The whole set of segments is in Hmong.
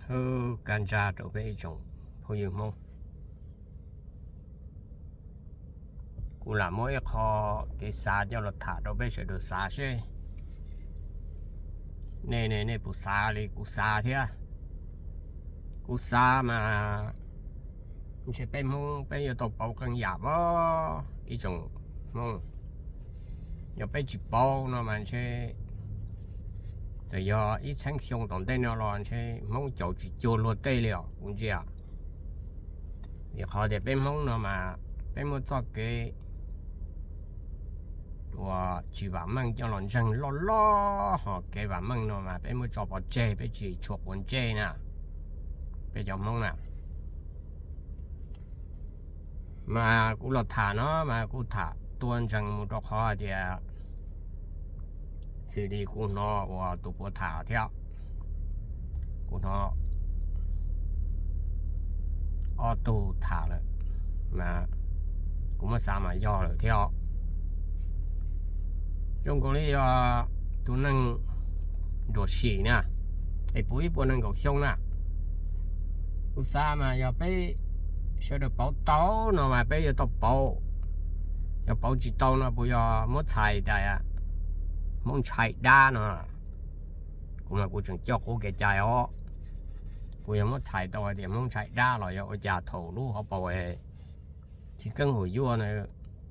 Hwb, kaj ntsag rau peb ib tsoom phooj ywg Hmoob. Kuv lam muab ib qho kev xav coj los tham rau peb sawv daws xav seb nej, nej puas xav li kuv xav thiab. Kuv xav mas ntshe peb Hmoob peb yuav tau pauv qee yam os ib tsoom Hmoob. Yog peb tsis pauv no mas ntshe txawm yog ib txhiab xyoo tom ntej no los ntshe Hmoob caum tsis cuag luag tej li os kuv ntsia. Vim qhov tias peb Hmoob no mas peb muab txoj kev uas tsis vam meej coj los ntseeg loj loj, ho kev vam meej no mas peb muab tso pov tseg, peb tsis tshua quav ntsej na, peb cov Hmoob na. Mas kuv los tham no mas kuv tham tua ntsees mus rau qhov hais tias xws li kuv hnov uas tus puav tham thiab, kuv hnov ob tug tham lawm, mas kuv muab xav mas yog lawm thiab. Zoo nkaus li yog tus neeg nruam sim na, es puv ib puas nees nkaum xyoo na. Kuv xav mas yog peb sawv daws pauv tau no mas peb yuav tau pauv. Yog pauv tsis tau no puas yog muab txhais tas Hmoob ntshai dab no? Kuv mas kuv tseem coj qub kev cai os. Puas yog muab txhais tau hais tias Hmoob ntshai dab los yog ua cas thaum lub hauv paus tsis keeb hum yuaj na,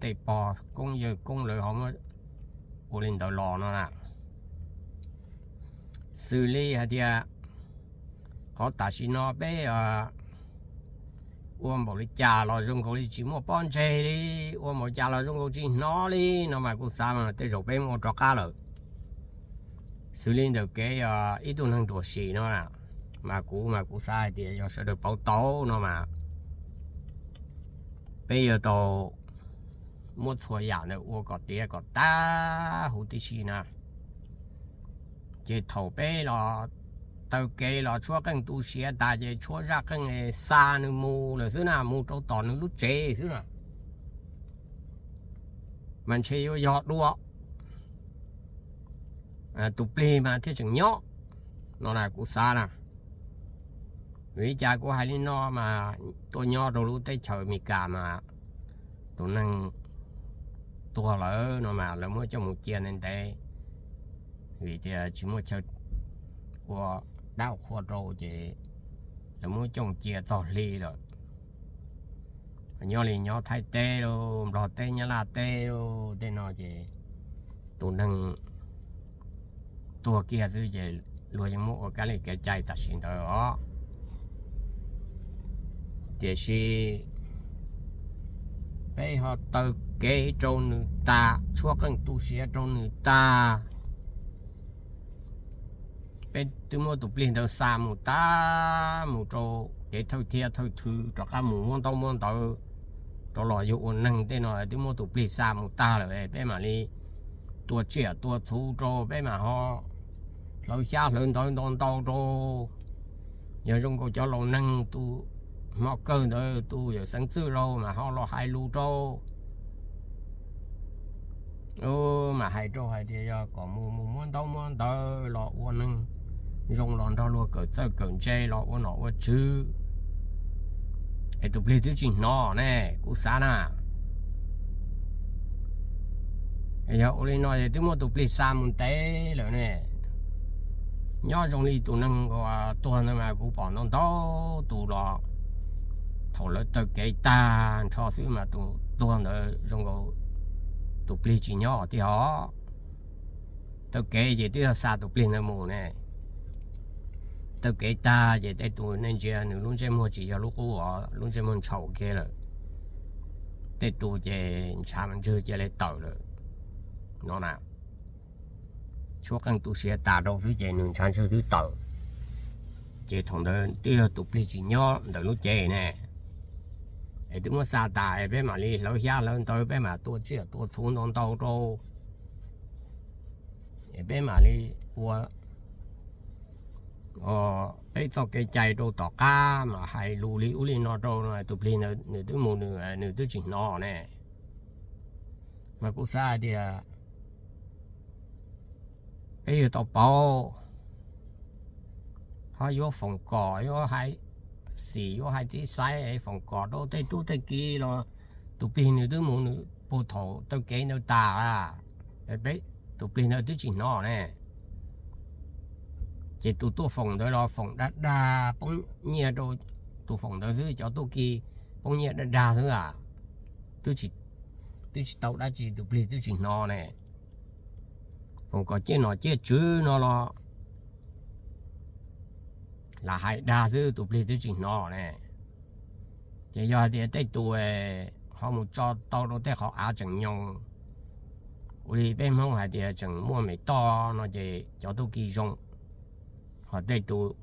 tej pog koob yawg koob lawv ho muab ua li ntawd los no na. Xws li hais tias qhov tam sim no peb ua npaum li cas los zoo nkaus li tsis muaj pob ntseg li, ua npaum cas los zoo nkaus tsis hnov li no mas kuv xav mas tej zaum peb muaj rov qab lawm. Xws li ntawm kev ib tug neeg nruam sim no na, mas kuv mas kuv xav hais tias yog sawv daws pauv tau no mas peb yuav tau muab txhua yam ntawd ua kom tiav kom tag huv tib si na. Ces thaum peb los taw kev los tshuab qeej tu siav tas ces tshuab zaj qeej xa nws mus lawm xwb na, mus rau tom nws lub tsev xwb na. Mas ntshe yuav yog dua tus plig mas thiaj tseem nyob no na kuv xav na. Vim li cas kuv hais li no mas tuaj nyob rau lub teb chaws Amelikas mas tus neeg tuag lawm no mas lawv muab coj mus cia ntev ntev, vim tias tsis muaj chaw ua dab qhua rau ces lawv muab coj mus cia txog hli lawm. Nyob li nyob Thaib teb lauj, Nplog teb, Nyab Laj teb lauj, tej no ces tus neeg tuag kiag xwb ces luag yeej muab ua kab li kev cai tam sim ntawd os. Tiam sis peb ho taw kev rau nws tas, tshuab qeej tu siav rau nws tas, peb twb muab tus plig ntawd xa mus tag mus rau kev thawj thiab thawj thwv rov qab mus muab ntaub muab ntawv rau los yug ua neeg tej no twb muab tus plig xa mus tag lawm, peb mam li tua tsiaj tua txhu rau, peb mam ho hlawv xyab hlawv ntawv ntau ntau rau. Yog zoo nkaus cov laus neeg tus hmo kawg ntawd tus yawm Xeev Txwj Laug mas ho los hais lus rau, mas hais rau hais tias yog kom mus mus muab ntaub muab ntawv los ua neeg zoo los nrog luag kawm txawj kawm ntse los ua nom ua tswv, es tus plig twb tsis hnov ne, kuv xav na. Yog ua li no es twb muab tus plig xa mus ntev lawm ne. Nyob zoo li tus neeg uas tuag ntawd mas kuv pom ntau ntau tus los thaum lawv taw kev tag nrho xwb mas tus tuag ntawd zoo nkaus tus plig tsis nyob tiag os. Taw kev ces twb yog xa tus plig ntawd mus ne. Taw kev tag ces tej tus nej ntsia nws lub ntsej muag tsis yog lub qub os, lub ntsej muag ntshaum kiag lawm. Tej tus ces ntshav ntswg cia li tawm lawm no na. Tshuab qeej tu siav tas rau xwb ces nws ntshav ntswg twb tawm. Ces thaum ntawd twb yog tus plig tsis nyob ntawm lub cev ne. Es twb muab xa tas es peb mam li hlawv xyab hlawv ntawv, peb mam tua tsiaj tua txhu ntau ntau rau, es peb mam li ua peb txoj kev cai rau tom qab mas hais lus li ub li no rau no, tus plig ntawd nws twb mus nws, nws twb tsis hnov ne. Mas kuv xav hais tias peb yuav tau pauv, ho yuav foom kom, yuav hais xim, yuav hais txiv xaiv, foom kom rau tej tub tej ki los tus plig nws twb mus nws puag thaum taw kev ntawd tas lawm. Peb, tus plig ntawd twb tsis hnov ne. Ces tus tuaj foom ntawd los foom dag dag poob nyiaj rau tus foom ntawd xwb, cov tub ki poob nyiaj dag dag xwb a, twb tsis tau dab tsi, tus plig twb tsis hnov ne. Foom kom ciaj nom ciaj tswv no los lam hais dag xwb, tus plig twb tsis hnov ne. Ces yog hais tias tej tus ho mus tso tau rau tej qhov av tseem nyoos, ua li peb Hmoob hais tias tseem muaj mem toj no ces cov tub ki zoo, ho tej tus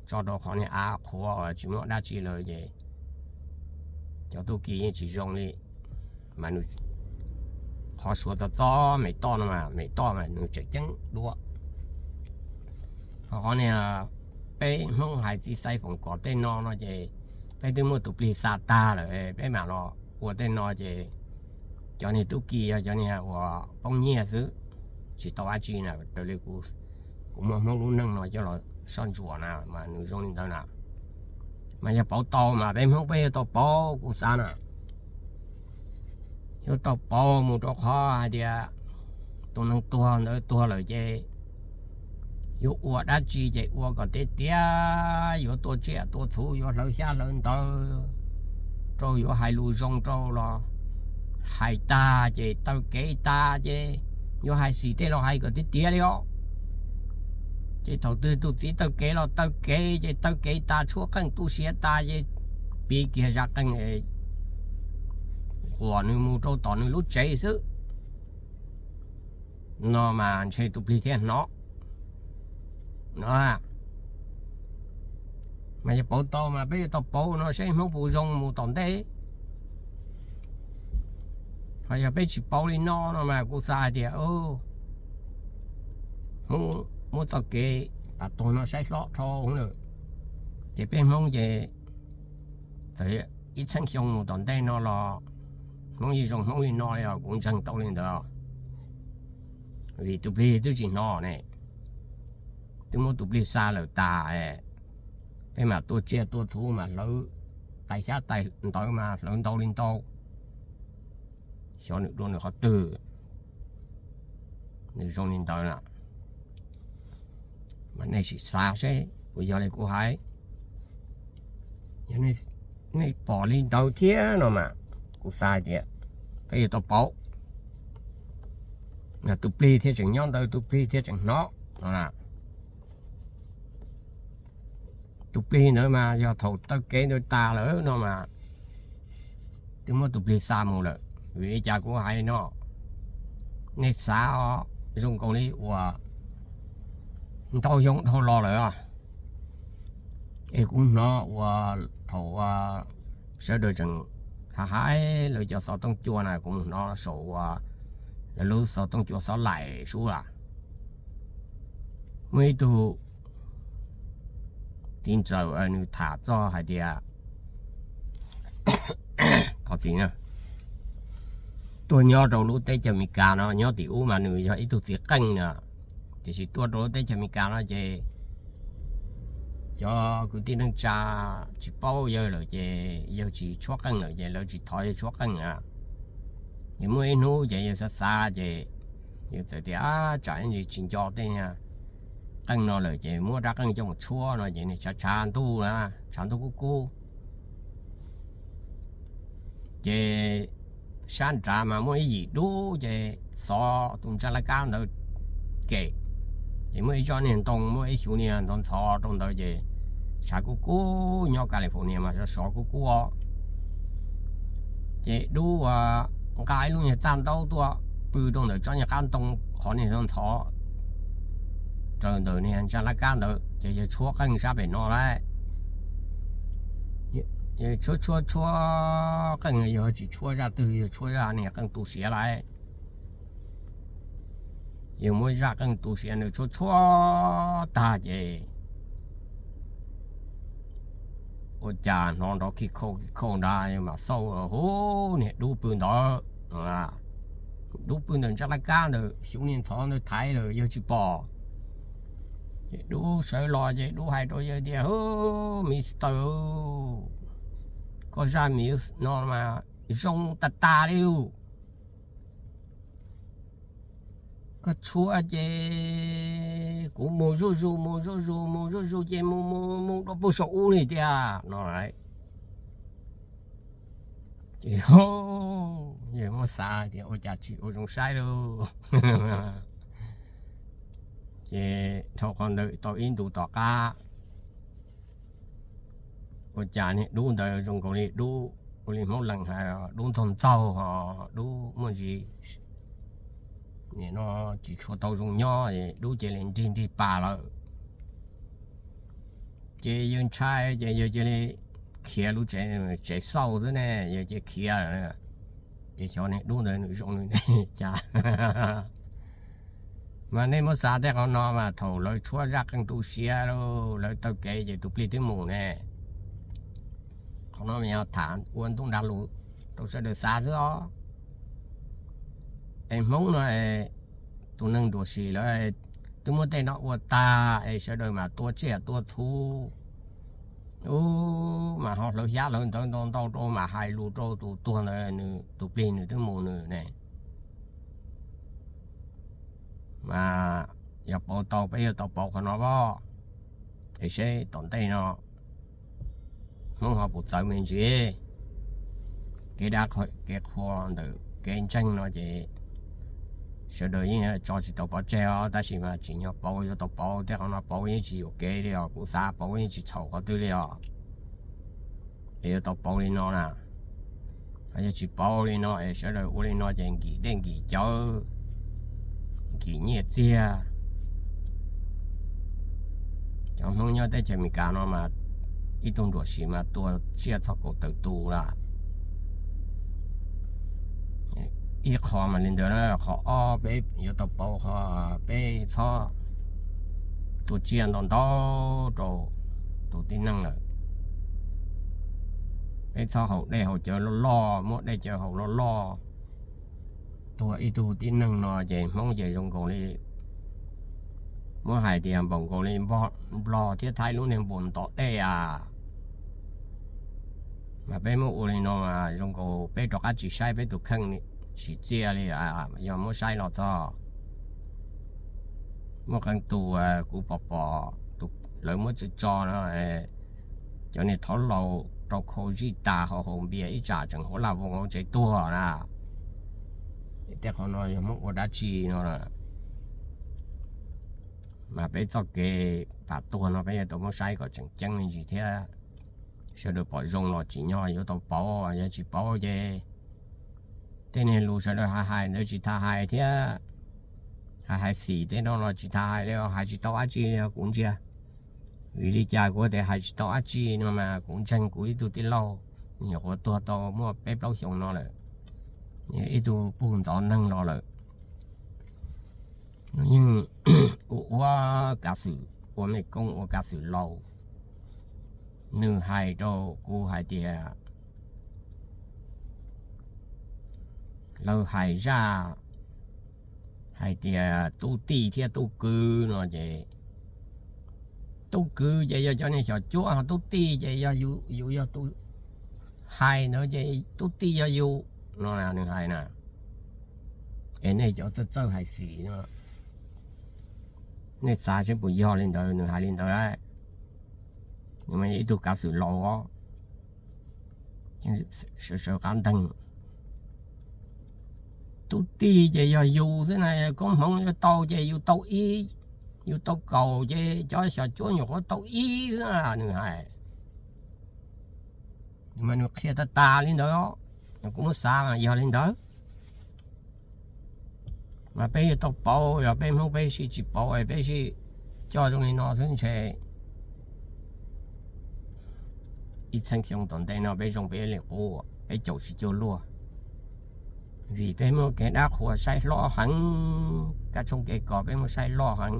tso rau qhov niag av qhuav tsis muaj dab tsi lawm ces cov tub ki yeej tsis zoo li. Mas nws, qhov suav txog txog mem toj no mas, mem toj mas nws tseem ceeb dua. Ho qhov niag peb Hmoob hais txiv xaiv foom kom tej no no ces peb twb muab tus plig xa tag lawm, peb mam los ua tej no ces cov niag tub ki yog cov niag uas poob nyiaj xwb, tsis tau dab tsi na. Raws li kuv muaj Hmoob lub neej no coj los soj ntsuam na mas nws zoo li ntawd na. Mas yog pauv tau mas peb Hmoob peb yuav tau pauv kuv xav na. Yuav tau pauv mus rau qhov hais tias tus neeg tuag ntawd tuag lawm ces yuav ua dab tsi ces ua kom tiav tiav, yuav tua tsiaj tua txhu, yuav hlawv xyab hlawv ntawv rau, yuav hais lus zoo rau los hais tag ces taw kev tas ces yuav hais xim tej los hais kom tiav tiav li os. Ces thaum twg tus txiv taw kev los taw kev ces taw kev tas tshuab qeej tu siav tas ces piv kiag zaj qeej quas nws mus rau tom nws lub tsev xwb no mas ntshe tus plig thiaj hnov no. Mas yog pauv tau mas peb yuav tau pauv no seb Hmoob puas zoo mus tom ntej. Ho yog peb tsis pauv li no no mas kuv xav hais tias Hmoob muab txoj kev pas tuag no saib hlob dhau lawm. Ces peb Hmoob ces txawm ib txheeb xyoo mus tom ntej no los Hmoob yeej zoo Hmoob li no li os, kuv ntseeg tau li ntawd. Vim tus plig twb tsis hnov ne, twb muab tus plig xa lawm tas, peb mam tua tsiaj tua txhu mas hlawv tais xyab tais ntawv mas hlawv ntau li ntau. Xyov nws dua nws qhov twg, nws zoo li ntawd na. Mas nej sim xav seb puas yog li kuv hais. Yog nej pom li ntawd thiab no mas kuv xav hais tias peb yuav tau pauv. Tus plig thiaj tseem nyob ntawd, tus plig thiaj tseem hnov no. Tus plig ntawd mas yog thaum taw kev ntawd tas lawm no mas twb muab tus plig xa mus lawm. Vim li cas kuv hais no, nej xav zoo nkaus li uas ntau xyoo dhau los lawm. Es kuv hnov uas thaum sawv daws tseem hais hais lawv cov xov tooj cua na, kuv mus hnov saum uas lawv lub xov tooj cua Xov Laim Sub Lam, muaj ib tug txiv ntxawm nws tham txog hais tias, thov txim, tuaj nyob rau lub teb chaws Amelikas no, nyob tim ub mas nws yog ib tug txiv qeej na, tiam sis tuaj rau lub teb chaws Amelikas no ces cov kwv tij neej tsa tsis paub yawg lawm ces yawg tsis tshuab qeej lawm ces lawv tsis thov yawg tshuab qeej na. Ces muaj ib hnub ces yawg xav xav ces yawg txawm tias, tsam ntsis tsis nco tej qeej no lawm ces muab rab qeej coj mus tshuab no ces nws tshav tshav ntuj na, tshav ntuj kub kub. Ces sab nrad mas muaj ib yim dub ces xov tus ntsa laj kab ntawd kem, ces muaj ib tsob niag ntoo, muaj ib xyuv niag ntxhov ntxhov rau ntawd ces tshav kub kub, nyob California mas sov sov kub kub os. Ces dub nqa ib lub niag txaj ntaub tuaj pw rau ntawm tsob niag qab ntoo qhov niag ntxhov ntxhov raws ntawm niag ntsa laj kab ntawd ces yawg tshuab qeej sab pem no lauj. Yawg tshuab tshuab tshuab qeej, yawg tsis tshuab zaj twg, yawg tshuab zaj niag qeej tu siav lauj. Yawg muab zaj qeej tu siav ntawd tshuab tshuab tag ces ua cas hnov nrov khib khauj khib khauj nrad, yawg mam xauj, hu, niag dub pw ntawd. Dub pw ntawm ntsa laj kab ntawd, xyuv niag ntxhov ntawd thaiv lawm yawg tsis pom. Dub sawv los ces Dub hais rau yawg tias, Hu, Mister, koj zaj muse no mas zoo tas tas li. Koj tshuab ces kuv mus zuj zus mus zuj zus mus zuj zus ces mus mus mus rau puag saum ub li tiag no. Ces yawg muab xav tias ua cas tsis ua zoo saib lauj. Ces dhau qhov ntawd tau ib ntus tom qab, ua cas niag Dub ntawd zoo nkaus li Dub, ua li Hmoob Lees hais, Dub ntxaug ntxaug, Dub muaj ntsis, nim no tsis tshua tau zoo nyob, Dub cia li nrig nrig pas lawm. Ces yawg ntshai ces yawg cia li khiav lub tsev, tsev xauj xwb ne, yawg cia li khiav lawm. Ces xyov niag Dub ntawd nws zoo li cas. Mas nej muab xav tej qhov no mas thaum lawv tshuab zaj qee tu siav lauj, lawv taw kev ces tus plig twb mus ne. Qhov no mas yog tham ua ntuj nra lus rau sawv daws xav xwb os. Es Hmoob no, tus neeg ruam sim lawm, twb muab tej no ua tag es sawv daws mas tua tsiaj tua txhu, ub, mas ho hlawv xyab hlawv ntawv ntau ntau rau mas hais lus rau tus tuag ntawd, nws tus plig nws twb mus nws ne. Mas yog pauv tau peb yuav tau pauv qhov no pab, es seb tom ntej no Hmoob ho puas txawv me ntsis. Kev dab kev qhua ntawm kev ntseeg no ces sawv daws yeej tso tsis tau pov tseg os, tab sis mas tsim nyog pauv yuav tau pauv, tej qhov no pauv yeej tsis yuam kev li os, kuv xav pauv yeej tsis txhaum qhov twg li os. Es yuav tau pauv li no na, ho yog tsis pauv li no es sawv daws ua li no ces nkim dej nkim cawv, nkim nyiaj txiag. Cov Hmoob nyob teb chaws Amelikas no mas ib tug nruam sim mas tua tsiaj txog kaum tawm tus lawm. Ib qho mas li ntawd na, qhov ob peb yuav tau pauv qhov peb txhob tua tsiaj ntau ntau rau tus tib neeg lawm. Peb txhob haus dej haus cawv loj loj, muab dej cawv haus loj loj. Tuag ib tug tib neeg no ces Hmoob ces zoo nkaus li, muab hais tias npaum nkaus li Nplog thiab Thaib lub niag npuas ntom dej a. Mas peb muab ua li no mas zoo nkaus peb rov qab tsis saib peb tus kheej tsis txiaj li. Yog muab saib los txog, muaj qee tus kuv pom pom lawv muab tso tso no, cov niag thov laus rau khau zij tas haus haus npias ib tsam tseem huab laj voo hauv tsev tuag na. Tej qhov no yog Hmoob ua dab tsi no na. Mas peb txoj kev pam tuag no peb yuav tau muab saib kom tseem ceeb me ntsis thiab. Sawv daws pom zoo los tsim nyog yuav tau pauv, yog tsis pauv ces tej niag lus sawv daws hais hais ntawd tsis tas hais thiab. Hais hais xim tej no los tsis tas hais li, hais tsis tau dab tsi li kuv ntsia. Vim li cas kuv tias hais tsis tau dab tsi no mas kuv ntseeg kuv ib tug tij laug, nyuam qhuav tuag tau muaj peb plaub xyoos no lawm, ib tug pug ntxov neeg los lawm. Nws yeej ua ua kav xwm, ua mej koob ua kav xwm laus. Nws hais rau kuv hais tias, lawv hais zaj hais tias tub tij thiab tub kwv no ces, tub kwv ces yog cov niag xyom cuab, ho tub tij ces yog yus, yus yog tus hais ntawd ces tub tij yog yus no nws hais na. Es nej cov txawj txawj hais xim no, nej xav seb puas yog li ntawd nws hais li ntawd. Nws mas ib tug kav xwm laus os, sawv sawv qab nteeg. Tub tij ces yog yus xwb na, koob hmoov yuav tau ces yus tau ib, yus tau kaum ces cov xyom cuab nyuam qhuav tau ib xwb na nws hais. Mas nws qhia tag tas li ntawd, kuv muab xav mas yog li ntawd. Mas peb yuav tau pauv, yog peb Hmoob peb sib tsis pauv, peb sib coj zoo li no xwb ntshe ib txhiab xyoo tom ntej no peb zoo peb li qub, peb caum tsis cuag luag. Vim peb muaj kev dab qhuas saib hlob heev, kab tshoob kev kos peb muaj saib loj heev,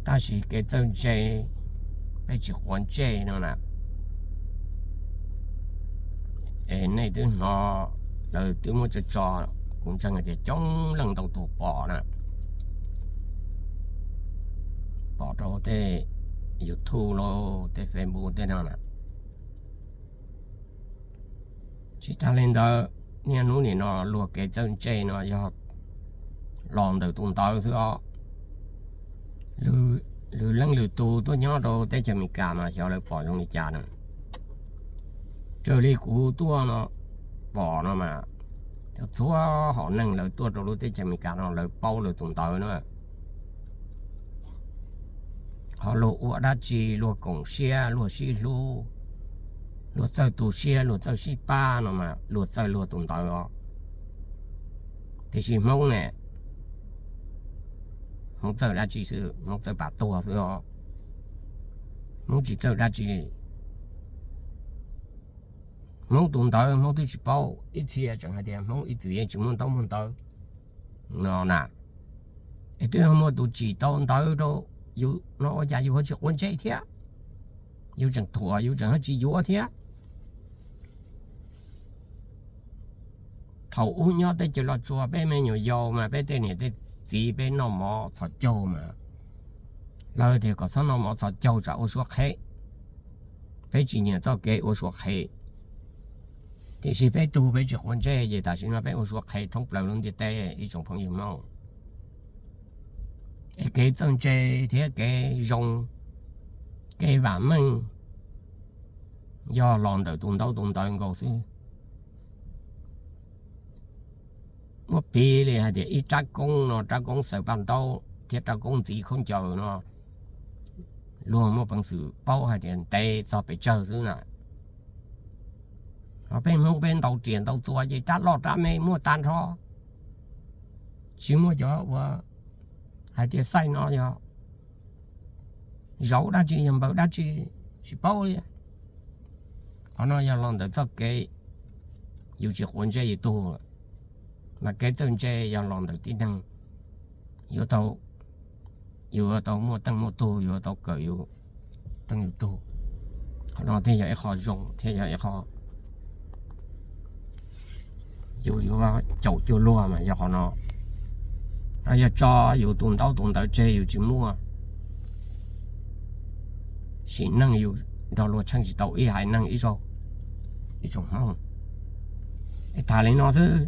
tab sis kev txawj ntse peb tsis quav ntsej no na. Es nej twb hnov lawv twb muab tso tso, kuv ntseeg tias coob leej ntau tus pom na. pom rau tej YouTube los tej Facebook tej no na. Tsis tas li ntawd, niaj hnub nim no luag kev txawj ntse no yog los ntawm tus ntawv xwb os. Lwm leej lwm tus tuaj nyob rau teb chaws Amelikas mas xyov lawv pom zoo li cas na. Raws li kuv tuaj no pom no mas, txhua hom neeg lawv tuaj rau lub teb chaws Amelikas no lawv paub lawv tus ntawv na. Qhov luag ua dab tsi luag koom siab luag sib hlub, luag txawj tu siab luag txawj sib pab no mas luag txawj luag tus ntawv os. Tiam sis Hmoob ne, Hmoob txawj dab tsi xwb, Hmoob txawj pam tuag xwb os. Hmoob tsis txawj dab tsi li. Hmoob tus ntawv Hmoob twb tsis paub, ib txhia tseem hais tias Hmoob ib txwm yeej tsis muaj ntaub muaj ntawv no na. Es twb yog muaj tus tsim tau ntawv rau yus no ua cas yus ho tsis quav ntsej thiab? Yus tseem thuam yus tseem ho tsis yuav thiab. Thaum ub nyob teb chaws Los Tsuas peb me nyuam yaus mas peb tej niam tej txiv peb noj mov txhos caug mas lawv tias kom txhob noj mov txhos caug tsam ua suab qhev. Peb tsis nyiam txoj kev ua suab qhev, tiam sis peb tug peb tsis quav ntsej ces tam sim no peb ua suab qhev thoob plaws lub ntiaj teb ib tsoom phooj ywg Hmoob. Es kev txawj ntse thiab kev zoo, kev vam meej yog los ntawm tus ntaub tus ntawv nkaus xwb. Muab piv li hais tias ib rab koob no, rab koob xaws paj ntaub thiab rab koob ntxiv khaub ncaws no, luag muaj peev xwm paub hais tias ntev txog pes tsawg xwb na. Ho peb Hmoob peb ntaus riam ntaus txuas ces rab loj rab me muaj tag nrho, tsis muaj cov uas hais tias xaij no yog zauv dab tsi yog npaws dab tsi tsis paub li. Qhov no yog los ntawm txoj kev yus tsis quav ntsej yus tug, mas kev txawj ntse yog los ntawm tib neeg yuav tau, yuav tau muaj teej muaj tug, yuav tau kawm yus teej yus tug. Qhov no thiaj yog ib qho zoo thiab yog ib qho yus yuav caum cuag luag mas yog qhov no. Yog tso yus tus ntaub tus ntawv tseg yus tsis muaj sim neej yus nrog luag tsheej tsis tau ib haiv neeg ib zaug, ib tsoom Hmoob. Es tham li no xwb,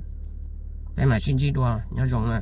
peb mam sib ntsib dua, nyob zoo na.